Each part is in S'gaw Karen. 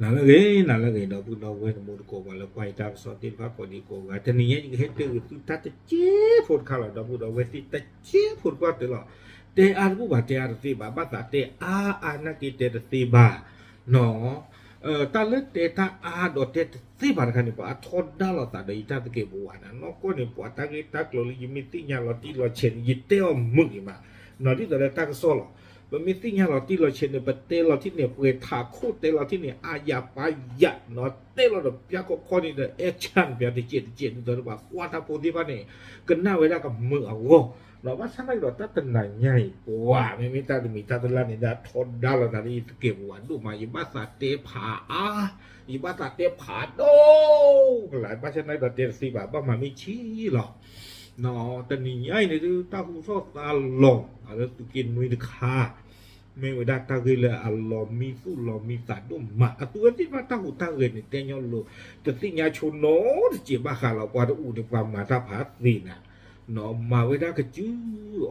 နၤလၢအဂ့ၤ နၤလၢအဂ့ၤ ဒီပုၢ်ဒီဝဲၢ် တမူတကိးပှၤလၢကွၢ်ယတၢ်ကစီၣ်သ့ၣ်တဖၣ်ကိးဒံကိးဂၤ တနံၤညါယကဟဲတဲဂ့ၤသုတၢ်တစဲးဖိတခါလီၤ ဒီပုၢ်ဒီဝဲၢ်သ့ၣ် တစဲးဖိတကွၢ်တၢၢ်လီၤ. တဲအါတဘူၣ်ဘၣ် တဲအါတသ့ဘၣ် ဘၣ်သးတဲအါအါနာ်က့တဲတသ့ဘၣ် နီၣ် တၢ်လၢတဲတၢ်အါဒီးတဲတသ့ဘၣ်တခါန့ၣ် ပှၤအထီဒါလိာ်သးဒီးယတၢ်သကဲးပဝးန့ၣ် နီၢ်ကီၢ်န့ၣ် ပှၤတၢ်ဂ့ၢ်တၢ်ကျိၤလၢယမ့ၢ်သ့ၣ်ညါလီၤတံၢ်လီၤဆဲးန့ၣ် ယတဲအီၤမုာ်ဂ့ၤမး နီၣ် ဒ်သိးဒီးတၢ်ကစီၣ်လီၤ. ပမ့ၢ်သ့ၣ်ညါလီၤတံၢ်လီၤဆဲးန့ၣ် ပတဲလီၤထံၣ်န့ၣ် ပှဲၤထးခိၣ်တဲလီၤထံၣ်န့ၣ် အါယၤပာ်ယၤ နီၣ် တဲလီၤဒီးပျၢ်ခီခီန့ၣ်ဒီး အဲၣ်ဆၣ်န့ၣ်ပျၢ်တစဲးတစဲး ဒ်သိးဒီးပှၤကွၢ်တၢ်ဖိသ့ၣ်တဖၣ်န့ၣ် ကနၣ်ဝဲဒၣ်ကမုာ်အဂီၢ် နီၣ် ဘၣ်ဆၣ်သနာ်က့ဒီးတၢ်တနၤညါအံၤ ပှၤမ့မ့ၢ်တၢ်တမံၤတၢ်တလၢ်န့ၣ် ဒၣ်ထီဒါလိာ်သးလၢယသကဲးပဝးဒိၣ်မး ယဘၣ်သးတဲဖးအါ ယဘၣ်သးတဲဖးဒိၣ်ကလာ် ဘၣ်ဆၣ်သနာ်က့ဒီးတဲတသ့ဘၣ် ဘၣ်မၤမ့ၢ်ဆံးလီၤ. နီၣ် တနံၤညါအံၤန့ၣ်ဒုး တၢ်ဟူထီၣ်သါလီၤ အလၢသုးက့နွံတခါ မ့ၢ်ဝဲဒၣ်တၢ်ဂ့ၢ်လၢအလီၤမံသူၣ်လီၤမံသးဒိၣ်မး အသုဝဲသ့ၣ်တဖၣ်တၢ်ဟူးတၢ်ဂဲၤန့ၣ် တဲညီလိၤ တသ့ၣ်ညါဆိနီတစဲးဘၣ်ဃးလီၤ ပှၤတအိၣ်န့ၣ် ပှၤမၤတၢ်ဖးသ့နၤ နီၣ် မၤဝဲဒၣ်ကစု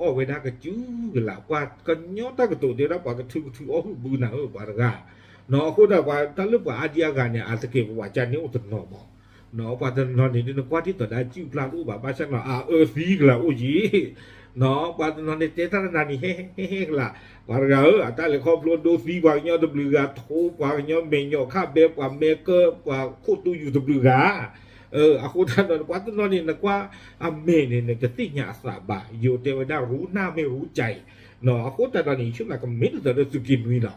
အီၣ်ဝဲဒၣ်ကစုကလာ် ပှၤကညီတၢ်ကတိၤတဲဝဲဒၣ် ပှၤကထုကထုအီၣ်ဟုၣ်ဘုနၤဧၢ ပှၤတဂၤ နီၣ် အဃိဒီးပှၤတၢ်လၢပှၤအါဒံအါဂၤန့ၣ် အသကဲးပဝးကန့ၣ်အိၣ်တနီၤမး နီၣ် ပှၤတနီၤန့ၣ်ဒုး နကွၢ်ဒ်သိးဒီးအစုၣ်ပျၢ်တအိၣ်ဘၣ် ဘၣ်ဆၣ်နီၣ် အအၢသံကလာ်အိၣ်ယံၤ နီၣ် ပှၤတနီၤန့ၣ် တဲတၢ်တနၤန့ၣ် ဟဲဟဲဟဲဟဲကလာ် ပှၤတဂၤဧၢ အတၢ်လဲၤခီဖျိဒိသံပှၤကညီတဘျုးဂၤ ထိပှၤကညီမဲာ်ညိးခၣ်ဘဲ ပှၤမဲကၢ ပှၤခိၣ်တူယူၤတဘျုးဂၤ အဃိတၢ်ဒီး ပှၤတနီၤန့ၣ် နကွၢ်အမဲာ်န့ၣ် နတသ့ၣ်ညါအသးဘၣ် ယိၤတဲဝဲဒၣ် ရူနၢ်မ့ၢ်ရူကၠဲး နီၣ် အဃိတၢ်ဒီးန့ၣ် ယဆိကမိၣ်ကမ့ၢ်ဒ်သိးဒီးသုးက့နွံလီၤ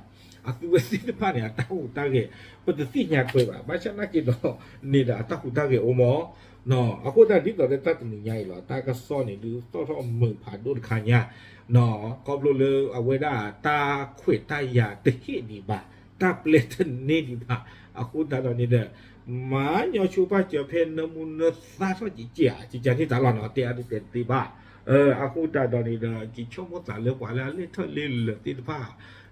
အသုဝဲသ့ၣ်တဖၣ်န့ၣ် အတၢ်ဟူးတၢ်ဂဲၤ ပတသ့ၣ်ညါထွဲဘၣ် ဘၣ်ဆၣ်သနာ်က့ဒီး န့ၣ်ဒီးအတၢ်ဟူးတၢ်ဂဲၤအိၣ်မး နီၣ် အဃိတၢ်ဒ်သိးလၢတၢ်တနံၤညါအံၤလီၤ တၢ်ကစီၣ်န့ၣ်ဒုး သီၣ်ထီၣ်မုာ်ဖးဒိၣ်တခါညါ နီၣ် ခီဖျိလၢအဝဲဒၣ်တၢ်ခွဲးတၢ်ယာ်တဟ့ၣ်ဒံးဘၣ် တၢ်ပျဲတန့ၢ်ဒံးဘၣ် အဃိတၢ်ဒီးန့ၣ်ဒီး မၤညီဆိပာ်စၢၤဖဲနၢမူနၢသါထီၣ်ကကဲး ကကန့ၢ်တၢ်လီၢ်နီၣ် တဲအါဒုးတဲတသ့ဘၣ် အဃိတၢ်ဒီးန့ၣ်ဒီး ယဆိကမိၣ်သးလၢပှၤလၢအလဲၤထီၣ်လဲၤလၢာ်သ့ၣ်တဖၣ်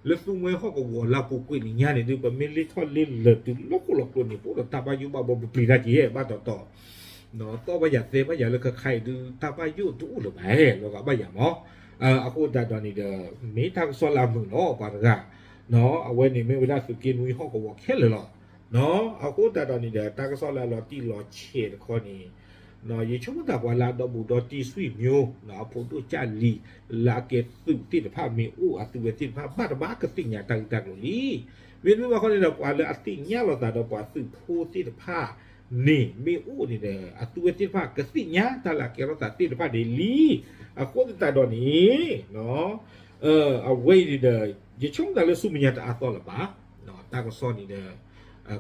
လၢသူမှဲဟီၣ်ကဝီၤလၢအပူၤကွံာ်နံၤညါန့ၣ်ဒုး ပမ့ၢ်လဲၤထီၣ်လဲၤလၢာ်တုၤလီၢ်ခိၣ်လီၤကျိၤန့ၣ် ပအိၣ်ဒီးတၢ်ဘၣ်ယိၣ်ဘၣ်ဘှီပပျံၤတၢ်က့ၤဘၣ်တီတီ သီၣ်ဘၣ်ယၤသဲဘၣ်ယၤလၢခဲခါအံၤဒုး တၢ်ဘၣ်ယိၣ်တအိၣ်လၢၤဘၣ် လီၤဂာ်ဘၣ်ယၤမး အဃိတၢ်ဒီးန့ၣ်ဒီး မ့ၢ်တၢ်ကစီၣ်လၢအမုာ်လီၤ ပှၤတဂၤ အဝဲန့ၣ်မ့ၢ်ဝဲဒၣ်သုးက့နွံဟီၣ်ကဝီၤခဲလၢာ်လီၤ အဃိတၢ်ဒီးန့ၣ်ဒီး တၢ်ကစီၣ်လၢအလီၤတံၢ်လီၤဆဲးတခီန့ၣ် ယဆိကမိၣ်သးပှၤလၢအဒီဘူးဒီတံၤ ဆွေမျိုး အဖိဒိၣ်ကၢ်လံၤ လၢအကဲသုးသ့ၣ်တဖၣ်မ့ၢ်အိၣ် အသုဝဲသ့ၣ်တဖၣ် ဘၣ်တဘၣ်ကသ့ၣ်ညါတၢ်ဂ့ၢ်တၢ်ကျိၤလံ မ့တမ့ၢ်ဘၣ်ခီန့ၣ်ဒီး ပှၤလၢအသ့ၣ်ညါလိာ်သးဒီးပှၤသုးဖိသ့ၣ်တဖၣ်န့ၣ် မ့ၢ်အိၣ်န့ၣ်ဒီး အသုဝဲသ့ၣ်တဖၣ်ကသ့ၣ်ညါတၢ်လၢအကဲထီၣ်သးသ့ၣ်တဖၣ်န့ၣ်လံ အဃိသတးဒီးန့ၣ် အဝဲအံၤန့ၣ်ဒီး ယဆိကမိၣ်သးလၢဆူမဲာ်ညါတအါသီလၢၤဘၣ် တၢ်ကစီၣ်န့ၣ်ဒီး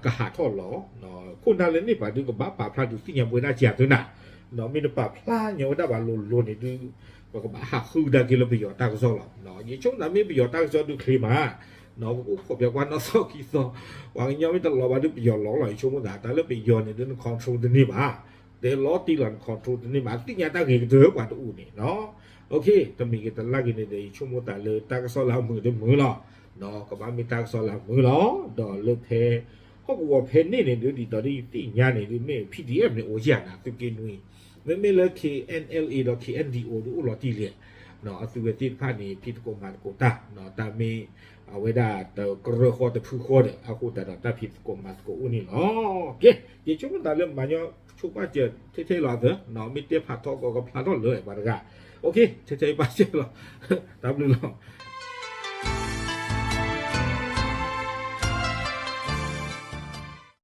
ကဟးထီၣ်လီၤ ခိၣ်နၢ်လၢန့ၣ်ပှၤဒုးကဘၣ်ပာ်ဖျါဒုး သ့ၣ်ညါပဝဲဒၣ်စှၤသုနၤ မ့ၢ်နပာ်ဖျါညီဝဲဒၣ်ဘၣ်လိၤလိၤန့ၣ်ဒုး ပကဘၣ်ဟးဃုကဒါက့ၤလၢပယီၤတၢ်ကစီၣ်လီၤ ယဆိကမိၣ်သးမ့ၢ်ပယီၤတၢ်ကစီၣ်ဒုးချ့မး ပကအိၣ်ခိးပၠးကွၢ်နီၢ်သီခံသီ ပှၤကညီမ့ၢ်တလီၤဘၣ်ဒုးပယီၤလီၤလီၤ ယဆိကမိၣ်သး တၢ်လၢပယီၤန့ၣ်ဒုး န control တန့ၢ်ဘၣ် တဲလီၤတံၢ်လီၤ န control တန့ၢ်ဘၣ် သ့ၣ်ညါတၢ်ဂ့ၤကတၢၢ်ပှၤတအိၣ်န့ၣ် တမံၤဂ့ၤတလၢ်ဂ့ၤန့ၣ်ဒီး ယဆိကမိၣ်သးလၢတၢ်ကစီၣ်လၢအမုာ်တမုာ်လီၤ ကဘၣ်မ့ၢ်တၢ်ကစီၣ်လၢအမုာ်လီၤ ဒီးလၢဖဲ ဟီၣ်ကဝီၤဖဲန့ၣ်န့ၣ်ဒုး ဒ်သိးဒ်ယသ့ၣ်ညါန့ၣ်ဒုး မ့ၢ် PDF န့ၣ်အိၣ်ယၤနၤ သုးက့နွံ မ့မ့ၢ်လၢ KNLA ဒီး KNDO ဒုးအိၣ်လီၤတံၢ်လံ အသုဝဲသ့ၣ်တဖၣ်န့ၣ် ဖံးသကိးမၤသကိးတၢ် တၢ်မ့ၢ် အဝဲဒၣ်တကရၢဃီတဖုဃီဒီး အဃိသတးဒီးတၢ်ဖံးသကိးမၤသကိးအိၣ်န့ၣ်လီၤ ကဲ ယဆိကမိၣ်သးလၢမၤညီဆိပာ်စၢၤထဲထဲလီၤသၢ မ့ၢ်တဲဖးထီကီးကဖျါထီၣ်လၢပှၤတဂၤ ထဲထဲပာ်စၢၤလီၤ တၢ်ဘျုးလီၤ